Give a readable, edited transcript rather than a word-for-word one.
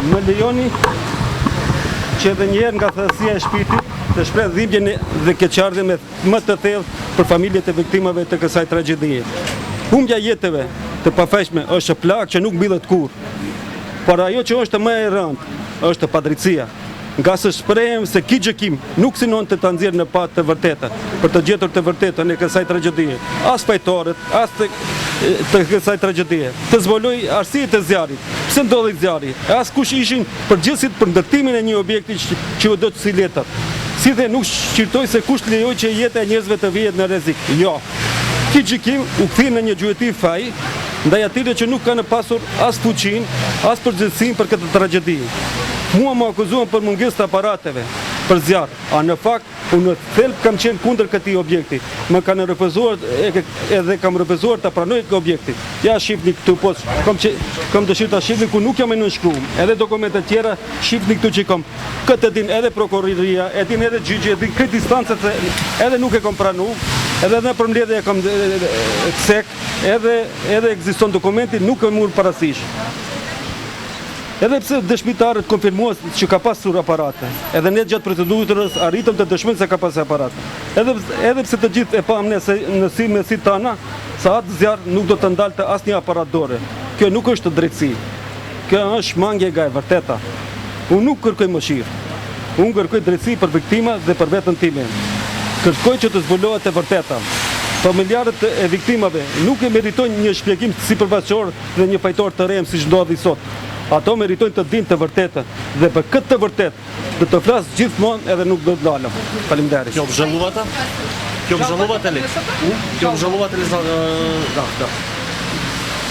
Më lejoni që edhe një herë nga thellësia e shpirtit të shpreh dhimbjen dhe keqardhjen më të thellë për familjet e viktimave të kësaj tragjedie. Humbja e jetëve të pafajshme është plagë që nuk mbyllet kurrë. Por ajo që është më e rëndë është padrejtësia. Ngase shprehem se ky gjykim nuk synonte ta nxjerrë në pah të vërtetën, për të gjetur të vërtetën e kësaj tragjedie, as fajtorët, as të, të kësaj tragjedie, të zbulojë arsyet e zjarrit, pse ndodhi zjarri, e as kush ishin përgjegjësit për ndërtimin e një objekti që u dogj si letër. Si dhe nuk shqyrtoi se kush lejoi që jeta e njerëzve të vihet në rrezik. Jo. Ky gjykim u kthye në një gjueti faji ndaj atyre që nuk kanë pasur as fuqinë, as përgjegjësinë për këtë tragjedi. Mua më akuzuan për mungesë të aparateve për zjarr, a në fakt unë në thelb kam qenë kundër këtij objekti. Më kanë refuzuar edhe kam refuzuar ta pranoj këtë objektin. Ja shihni këtu po kam që kam dëshirë ta shihni ku nuk jam i nënshkruar. Edhe dokumente të tjera shihni këtu që kam. Këtë e din edhe prokuroria, e din edhe gjyqi, e din krejt instancat se edhe nuk e kam pranu, edhe në përmbledhje e kam cek, edhe edhe ekziston dokumenti, nuk e mur parasysh. Edhe pse dëshmitarët konfirmuan që ka pasur aparate, edhe ne gjatë procedurës arritëm të dëshmojmë se ka pasur aparate. Edhe edhe pse të gjithë e pamë ne se në sy me sy tana, se atë zjarr nuk do të ndalte asnjë aparat dore. Kjo nuk është drejtësi. Kjo është shmangie nga e vërteta. Unë nuk kërkoj mëshirë. Unë kërkoj drejtësi për viktimat dhe për veten time. Kërkoj që të zbulohet e vërteta. Familjarët e viktimave nuk e meritojnë një shpjegim sipërfaqësor dhe një fajtor të rremë siç ndodhi sot. Ato meritojnë të dinë të vërtetën dhe për këtë të vërtetë do të flas gjithmonë edhe nuk do të ndalem. Faleminderit. Ќе обжалувате? Ќе обжалувате ли? Ќе обжалувате ли за да, да.